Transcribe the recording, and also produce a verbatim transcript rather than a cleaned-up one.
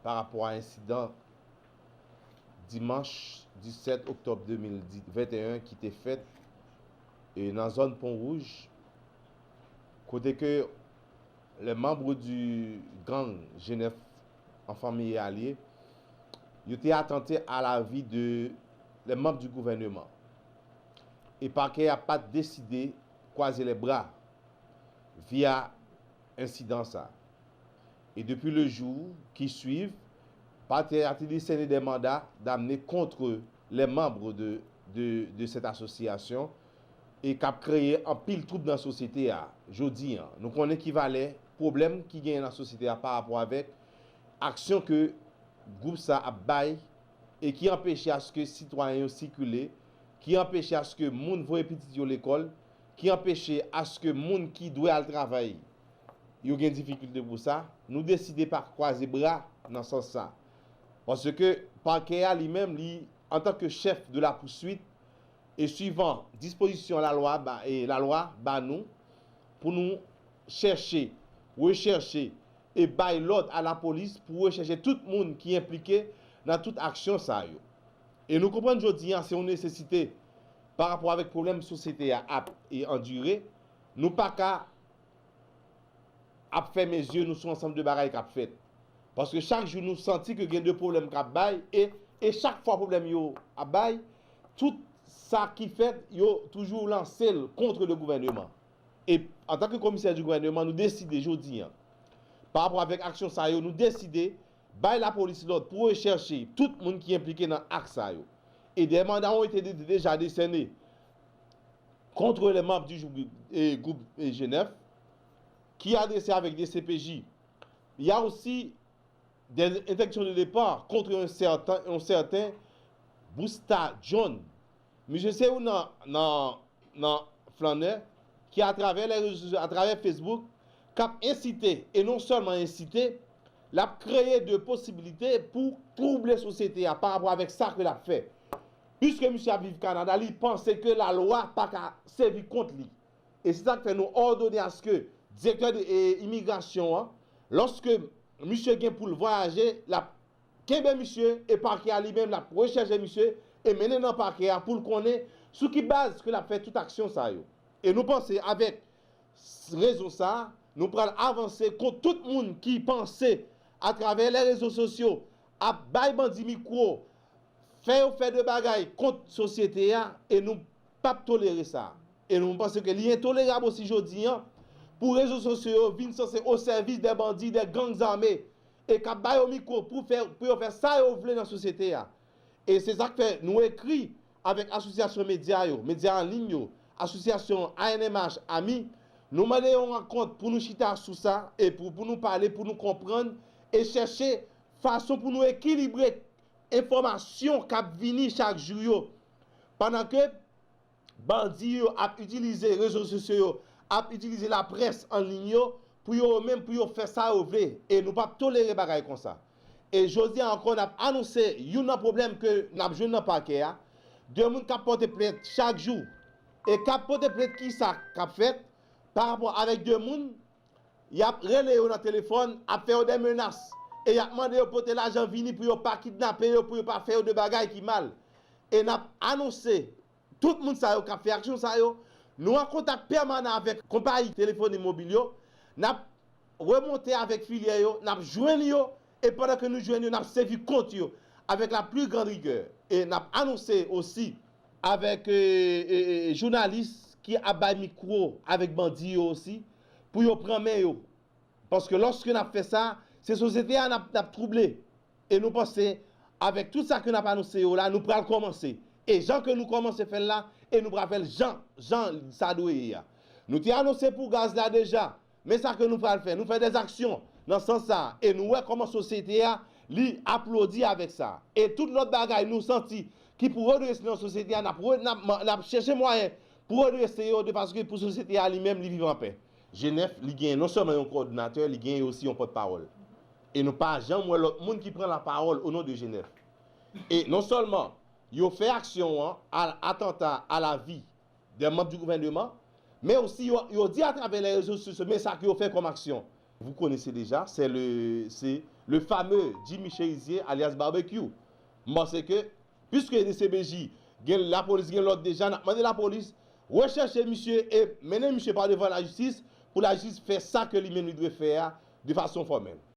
pa rapò a ensidan dimanch disèt oktòb de mil venteyen ki te fèt, e, nan zòn Pon Wouj, kote ke les membres du gang G nèf en famille et alliés, yo te atante à la vie de les membres du gouvernement. E pakè a pa t deside kwaze les bras via ensidan sa. E depi le jou ki swiv, pakè a te desène des mandats d'amener contre les membres de, de, de cette association e k ap kreye anpil twoub nan sosyete a jodi an. Nou konnen ki valè pwoblèm ki genyen nan sosyete a pa rapò avèk aksyon ke gwoup sa ap bay e ki anpeche aske sitwayen yo sikile, ki anpeche aske moun voye pitit yo lekòl, ki anpeche aske moun ki dwe al travay yo gen difikilte pou sa. Nou deside pa kwaze bra nan sans sa. Paske pakè a li menm, li, antanke chèf de la pouswit, e swivan dispozisyon lalwa ba, e lalwa ba nou, pou nou chèche, rechèche e bay lòd a lapolis pou rechèche tout moun ki enplike nan tout aksyon sa yo. E nou konprann jodi an se yon nesesite pa rapò avèk pwoblèm sosyete a ap e andire. Nou pa ka ap fèmen zye nou sou ansanm de bagay k ap fèt. Paske chak jou nou santi ke gen de pwoblèm k ap bay, e, e chak fwa pwoblèm yo ap bay, tout sa ki fèt, yo toujou lanse l contre le gouvernement. E antanke komisè du gouvernement, nou deside jodi an, pa rapò avèk aksyon sa yo, nou deside bay lapolis lòd pou rechèche tout moun ki enplike nan ak sa yo. Et des mandats ont été dé- déjà décernés contre les membres du jou- e, groupe e, G nèf, qui est adressé avec des C P J. Il y a aussi des interdictions de départ contre un certain, un certain Busta John. Misye se youn nan, nan, nan flannè ki atravè les réseaux sociaux, atravè Facebook, k ap ensite, e non sèlman ensite, l ap kreye de posibilite pou twouble sosyete a pa rapò avèk sa ke l ap fè. Piske misye ap viv Kanada, li panse ke lalwa pa ka sèvi kont li. E se sa k fè nou òdone aske direktè de e, imigrasyon an, lòske misye gen pou l vwayaje, l ap kenbe misye e pakè a li menm l ap rechèche misye e mennen nan pakè a pou l konnen sou ki baz ke l ap fè tout aksyon sa yo. E nou panse avèk rezon sa a, nou pral avanse kont tout moun ki panse atravè les réseaux sociaux ap bay bandi mikwo, fè yo fè de bagay kont sosyete a, e nou p ap tolere sa. E nou panse ke li entolerab osi jodi an pou rezo sosyo yo vin sanse o sèvis de bandi, de gang zame, e k ap ba yo mikwo pou fè, pou yo fè sa yo vle nan sosyete a. E se sa k fè nou ekri avèk asosyasyon medya yo, medya an liy yo, asosyasyon A N M H, ami, nou mande yon rankont pou nou chita sou sa e pou, pou nou pale, pou nou konprann e chèche fason pou nou ekilibre enfòmasyon k ap vini chak jou yo. Pandan ke bandi yo ap itilize rezo sosyo yo, ap itilize laprès an liy yo pou yo menm, pou yo fè sa yo vle. E nou p ap tolere bagay konsa. E jodi a ankò, n ap anonse youn nan pwoblèm ke n ap jwenn nan pakè a, de moun k ap pote plent chak jou. E k ap pote plent, kisa k ap fèt pa rapò avèk de moun, y ap rele yo nan telefòn, ap fè yo de menas, e y ap mande yo pote lajan vini pou yo pa kidnape yo, pou yo pa fè yo de bagay ki mal. E n ap anonse tout moun sa yo k ap fè aksyon sa yo, nou an kontak pèmanan avèk konpayi telefoni mobil yo, n ap remonte avèk filyè yo, n ap jwenn yo, e pandan ke nou jwenn yo, n ap sèvi kont yo avèk la pli grand rigè. E n ap anonse osi avèk e, e, e, jounalis ki ap bay mikwo avèk bandi yo osi, pou yo pran men yo. Paske lòske n ap fè sa, se sosyete a n ap, n ap twouble. E nou panse, avèk tout sa ke n ap anonse yo la, nou pral kòmanse. E jan ke nou kòmanse fè l la, e nou pral fè l jan, jan sa dwe ye a. Nou te anonse pou gaz la deja, men sa ke nou pral fè, nou fè dèzaksyon nan sans sa a, e nou wè kòman sosyete a, li aplodi avèk sa. E tout lòt bagay nou santi ki pou redrese nan sosyete a, n ap re- n ap, n ap chèche mwayen pou redrese yo, de fason ke pou sosyete a li menm, li viv anpè. G nèf, li genyen non sèlman yon kowòdinatè, li genyen osi yon pòtpawòl. E nou pa janm wè lòt moun ki pran lapawòl o non de G nèf. E non sèlman yo fè aksyon an a atanta a la vi de manm di gouvèneman, men osi yo, yo di atravè les réseaux sociaux, men sa ke yo fè kòm aksyon. Vous connaissez déjà, c'est le, c'est Le fameux Jimmy Chérizier, alias Barbecue. M panse ke, piske D C P J gen, lapolis gen lòd deja, n ap mande lapolis rechèche misye e mennen misye pa devan lajistis pou lajistis fè sa ke li menm li dwe fè a de fason fòmèl.